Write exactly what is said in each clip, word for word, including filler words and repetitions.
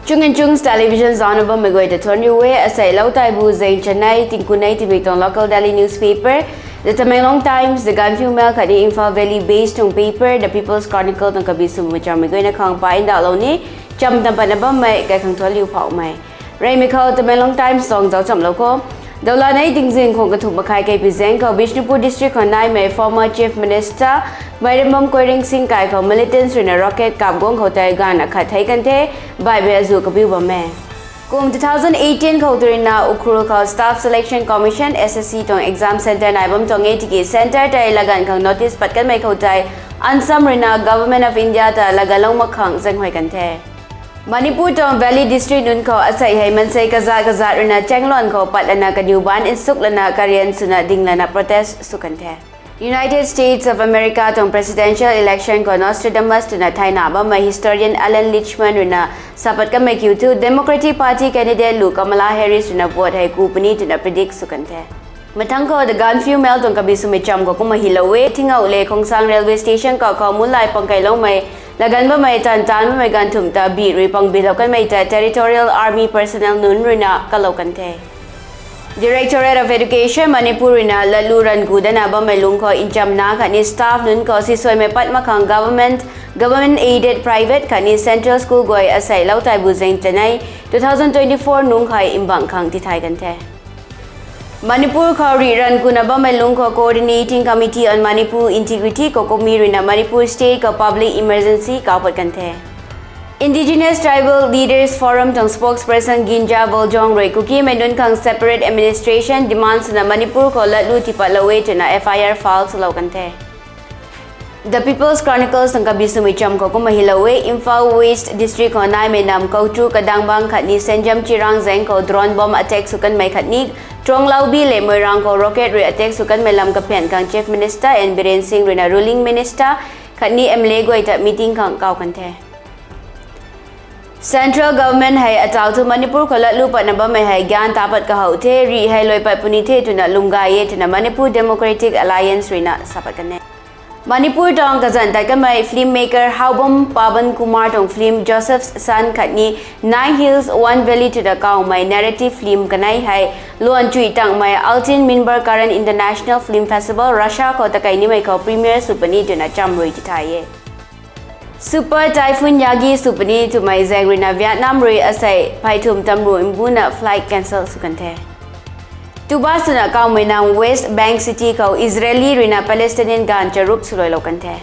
Chung and Chungs Television zauc na bammei guay ta thuanc riu e. Asei lou taibu zeng chanei tingkunei timik tuang local daily newspaper, The Tamenglong Times, The Gaanphiu Mail khatni Imphal Valley based tuang paper, The People's Chronicle tuang kabi swmei chammei guayna khang pa ndauhlou ni, cham tam patna bammei kai khang thuanc riu phauhmei. Reymei khou Tamenglong Times tuang zauc chamlou kho. Dawla nei tingzin khwang kathumh makhai kaipi zaeng khou Bishnupur District khou naimei former Chief Minister Mairembam Koiring Singh kai khou militants ruina rocket kap guang khou tei gaanv akhat thei kan the, baihmei azuh kabiu bam e. Kum two thousand eighteen khou tu ruina Ukhrul khou Staff Selection Commission, S S C tuang exam centre nai bam tuang e tiki centre tei laganv khang notice pat kanmei khou tei ansam ruina Government of India ta laganlou mak khang zaenghuay kan the. Manipur tuang Valley District nunc khou asei hei mansei kazat kazat ruina chaengluan khou pat lana kaniw baanc nsuk lana karian swna ding lana protest sw kan the. United States of America tuang presidential election khou Nostradamus twna thayna bammei historian Alan Lichtman ruina sa pat kanmei kiu thu Democratic Party candidate lu Kamala Harris ruina vote hei ku puni twna predict sw kan the. Mathangc khou The Gaanphiu Mail tuang kabi swmei cham khou kumna hylou e, Thingouleh Khongsang railway station khou khou mulai pang kailoumei laganv bammei tan tan bammei gaanv thumh ta bih rui pang bilou kanmei ta Territorial Army personnel nunc ruina kalou kan the. Directorate of Education Manipur ruina latlu ranv ku dana bammei lungc khou nchamna khatni staff nunc khou sisuaimei pat mak khang government, government aided, private khatni central school guay asei lou taibu zeng chanei two thousand twenty-four nungc hei mbang khang tithay kan the. Manipur khou rih ranv kuna bammei lungc khou Coordinating Committee on Manipur Integrity, COCOMI ruina Manipur State khou public emergency kau pat kan the. Indigenous Tribal Leaders Forum tuang spokesperson Ginja Voljong rui Kukimei nunc khang separate administration demand swna Manipur khou latlu tipatlou e twna F I R file swlou kan the. The People's Chronicles tuang kabi swmei cham khou kumna hylou e, Imphal West District khou naimei nam Kautru, Kadangbang khatni Senjam Chirang zaeng khou drone bomb attack sw kanmei khatni Tronglaobi le Moirang khou rocket rui attack sw kanmei lam kaphian khang Chief Minister N Biren Singh ruina ruling minister khatni M L A guay ta meeting khang kau kan the. Central Government hei ataw thu Manipur khou latlu patna bammei hei gyan ta pat kahou the, rih hei luai pat puni the twna lwmgay e twna Manipur Democratic Alliance ruina sa pat kan e. Manipur tuang kazanc tat kanmei film maker Haobam Paban Kumar tuang film Joseph's Son khatni Nine Hills, One Valley twna kawmei narrative film kanei hei luan chuih tangmei Altyn Minbar Karan International Film Festival, Russia khou takei nimei khou premiere sw puni twna cham rui tithay e. Super Typhoon Yagi sw puni twmei zaeng ruina Vietnam rui asei phey thum tamruh mbuna flight cancel sw kan the. Tubas twna kawmei nam West Bank city khou Israeli ruina Palestinian gaanv charuk swluailou kan the.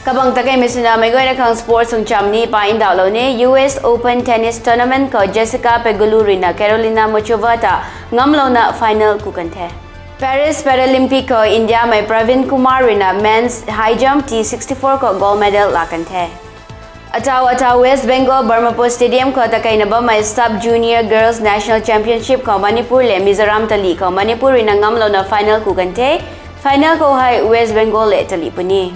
Kabang takeimei swna meic guayna khang sports tuang cham ni pa ndauhlou ni, U S Open Tennis Tournament khou Jessica Pegula ruina Karolina Muchova ta ngamlouna final ku kan the. Paris Paralympic khou Indiamei Praveen Kumar ruina men's high jump T sixty-four khou gold medal laa kan the. Ataw ataw West Bengal Brahmapur Stadium khou takeina bammei Sub Junior Girls National Championship khou Manipur le Mizoram talih khou Manipur ruina ngamlouna final ku kan the. Final khou hei West Bengal le talih puni.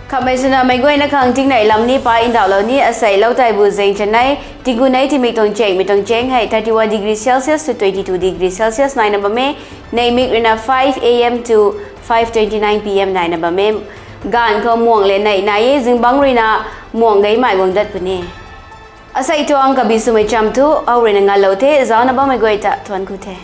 Khamhmei swna meic guayna khang tingnei lam ni pa ndauhlou ni, asei lou taibu zaeng chanei, tingku nei timik tuang chengmei tuang cheng hei thirty-one degree Celsius to twenty-two degree Celsius naina bam e, neihmik ruina five A M to five twenty-nine P M naina bam e, gaanv khou muang le neih nai e, zingbangc ruina muang geimei guang dat puni. Asei tuang kabi swmei cham thu hou ruina ngalou the, zaucna bammei guay ta thuanc ku the.